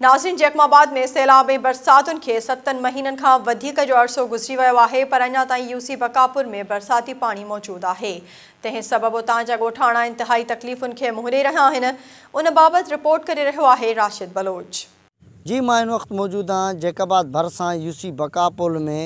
ناظرين جيڪب آباد ۾ سيلاب ۽ برساتن کي 7 مهينن کان وڌيڪ جو عرصو گذري ويو آهي، پر اڃا تائين يوسي بڪاپور ۾ برساتي پاڻي موجود آهي. تنهن سبب اتان جا ڳوٺاڻا انتهائي تڪليفن کي منهن ڏئي رهيا آهن. ان بابت رپورٽ ڪري رهيو آهي راشد بلوچ. جي مان هن وقت موجود آهيان جيڪب آباد ڀرسان يوسي بڪاپور ۾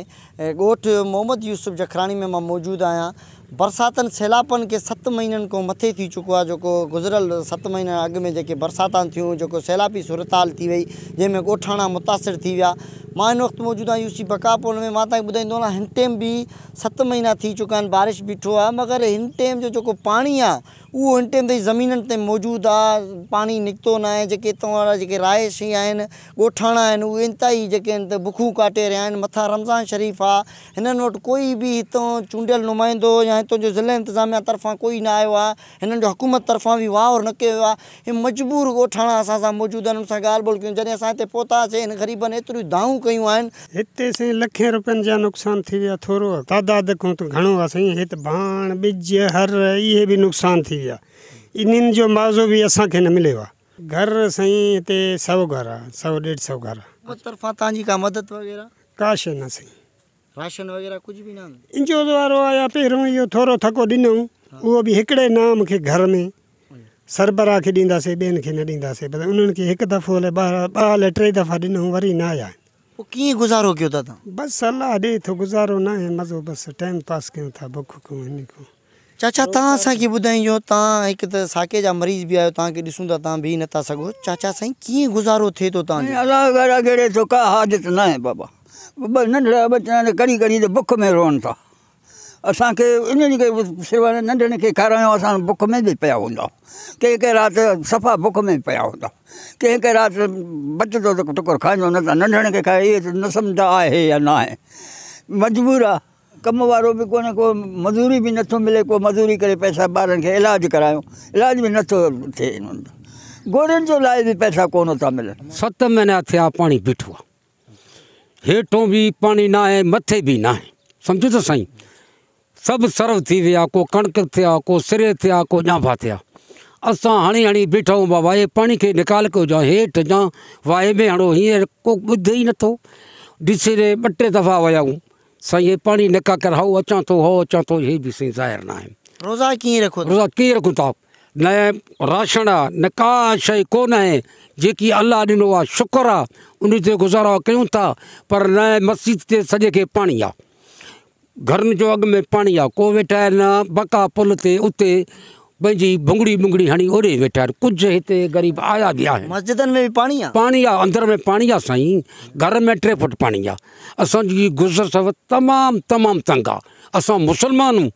ڳوٺ محمد يوسف جکراڻي ۾ مان موجود آهيان. برساتن سيلاپن کي 7 مهينن کان مٿي ٿي چڪو آهي، جيڪو گذريل 7 مهينا اڳ ۾ جيڪي برساتان ٿيون، جيڪو سيلاپي صورتحال ٿي وئي، جنهن ۾ ڳوٺاڻا متاثر ٿي ويا. مان هن وقت موجود آهيان يوسي بڪاپور ۾. مان توهان کي ٻڌائيندو هلان هن ٽيم به 7 مهينا ٿي چڪا آهن، بارش بيٺو آهي، مگر هن ٽيم جو جيڪو پاڻي آهي اهو هن ٽيم تائين زمينن تي موجود آهي، پاڻي نڪتو نه آهي. جيڪي هتان وارا جيڪي رهائشي آهن، ڳوٺاڻا آهن، اهي انتهائي جيڪي آهن ته بکون ڪاٽي رهيا آهن. مٿان رمضان شريف آهي، هنن وٽ ڪوئي به هتان چونڊيل نمائندو يا هتان جو ضلعي انتظاميا طرفان ڪوئي نه آيو آهي. هنن جو حڪومت طرفان به واهر نه ڪيو ويو آهي. هي مجبور ڳوٺاڻا اسان سان موجود آهن، انهن سان ڳالهه ٻولهه ڪيون. جڏهن اسان هتي پهتاسين هن غريبن ايتريون دانهون ڪيون آهن. هتي سائين لکين روپين جا نقصان ٿي ويا. ٿورو تعداد کان ته گهڻو آهي سائين. هت ڀاڻ، ٻج، هر اهي به نقصان ٿي ويا. انهن جو معاوضو به اسان کي نه مليو آهي. گهر سائين هتي 100 گهر آهي، 100 150 گهر آهي. حڪومت طرفان توهان جي ڪا مدد وغيره؟ ڪا شيء نه سائين. راشن وغيره ڪجهه به نه؟ انجو وارو آيا پهريون اهو ٿورو ٿڪو ڏنائون، اهو به هڪڙي نام کي گهر ۾ سربراهه کي ڏينداسين، ٻين کي نه ڏينداسين. بس انهن کي هڪ دفعو الائي ٻه الائي 3 دفعا ڏنائون، وري نه آيا آهن. پوء ڪيئن گذارو ڪيو ٿا توهان؟ بس الله ڏي ٿو، گذارو نه آهي مزو، بس ٽائيم پاس ڪيون ٿا بک کون هن کون. چاچا توهان اسان کي ٻڌائجو، توهان هڪ ته ساقي جا مريض به آهيو، توهان کي ڏسون ٿا توهان بيهي نٿا سگهو، چاچا سائين ڪيئن گذارو ٿئي ٿو توهان جو؟ الله گهر گهڙي ٿو، ڪا حاجت نه آهي بابا. ٻه ننڍڙا ٻچا آهن، ڪڙي ڪڙي ته بک ۾ روئن ٿا. اسان کي انهن کي سواء ننڍڙن کي کارايون، اسان بک ۾ به پيا هوندا. ڪنهن ڪنهن رات صفا بک ۾ پيا هوندا، ڪنهن ڪنهن رات بچندو ته ٽڪر کائيندو، نه ته ننڍڙن کي کائي اهي ته نه سمجهندا آهي يا نه آهي. مجبور آهي، ڪم وارو به ڪونهي ڪو، مزوري به نٿو ملي ڪو، مزوري ڪري پئسا ٻارن کي علاج ڪرايون، علاج به نٿو ٿئي. انهن جو گورين جو لاء به پئسا ڪونه ٿا ملن. 7 مهينا ٿيا پاڻي بيٺو آهي، هيٺون به پاڻي ناهي، مٿي به ناهي، سمجهو ته سائين سڀ سرو ٿي ويا، ڪو ڪڻڪ ٿيا، ڪو سري ٿيا، ڪو ڄانڀا ٿيا. اسان هڻي هڻي بيٺا آهيون بابا هي پاڻي کي نڪال ڪيو جا هيٺ جا واهي ۾ هڻو، هينئر ڪو ٻڌي ئي نٿو. ڏسي ري 2-3 دفعا ويا آهيون سائين هي پاڻي نڪا ڪر، هائو اچان ٿو، هائو اچان ٿو، هي به سائين ظاهر نه آهن. روزا ڪيئن رکو ٿا؟ روزا ڪيئن رکون ٿا؟ نه راشن آ، نه ڪا شيء ڪونه آهي، جيڪي الله ڏنو آ شڪر آ، ان تي گذارو ڪيون ٿا، پر نه مسجد تي سڄي کي پاڻي آ، گهرن جو اڳ ۾ پاڻي آ، ڪو ويٺا آهن بڪا پل تي، اتي پنهنجي ڀنگڙي ٻنگڙي هڻي اوڏي ويٺا آهن. ڪجهه هتي غريب آيا به آهن. مسجدن ۾ به پاڻي آ؟ پاڻي آ، اندر ۾ پاڻي آ سائين، گهر ۾ 3 فوٽ پاڻي آ. اسان جي گذر سفر تمام تمام تنگ آ. اسان مسلمان آهيون،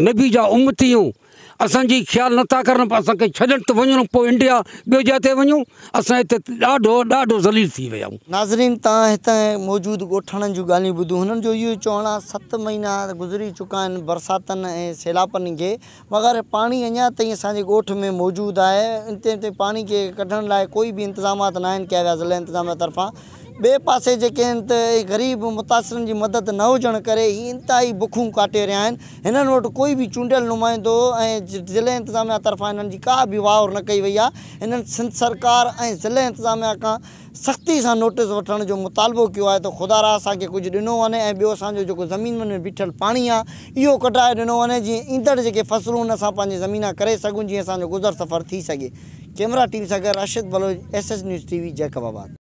نبي جا امتي آهيون، اسان جي خيال نٿا ڪرن، پر اسان کي ڇڏن ته وڃڻو پوء انڊيا ٻيو جاء تي وڃون. اسان هتي ڏاڍو ڏاڍو ذليل ٿي ويا آهيون. ناظرين توهان هتي موجود ڳوٺاڻن جون ڳالهيون ٻڌيون، هنن جو اهو چوڻ آهي 7 مهينا گذري چڪا آهن برساتن ۽ سيلاپن کي، مگر پاڻي اڃا تائين اسان جي ڳوٺ ۾ موجود آهي، ان تي پاڻي کي ڪڍڻ لاء ڪوئي به انتظامات ناهن ڪيا ويا ضلعي انتظاميا طرفان. ٻئي پاسي جيڪي آهن ته غريب متاثرن جي مدد نه هجڻ ڪري هي انتهائي بکون ڪاٽي رهيا آهن. هنن وٽ ڪوئي به چونڊيل نمائندو ۽ ضلعي انتظاميا طرفان هنن جي ڪا به واهر نه ڪئي وئي آهي. هنن سنڌ سرڪار ۽ ضلعي انتظاميا کان سختي سان نوٽيس وٺڻ جو مطالبو ڪيو آهي ته خدارا اسان کي ڪجهه ڏنو وڃي ۽ ٻيو اسان جو جيڪو زمينن ۾ بيٺل پاڻي آهي اهو ڪڍرائي ڏنو وڃي جيئن ايندڙ جيڪي فصلون اسان پنهنجي زمينان ڪري سگهون جيئن اسان جو گذر سفر ٿي سگهي. ڪيمرا ٽيم سان گڏ Rashid Baloch, S S news T V, Jacobabad.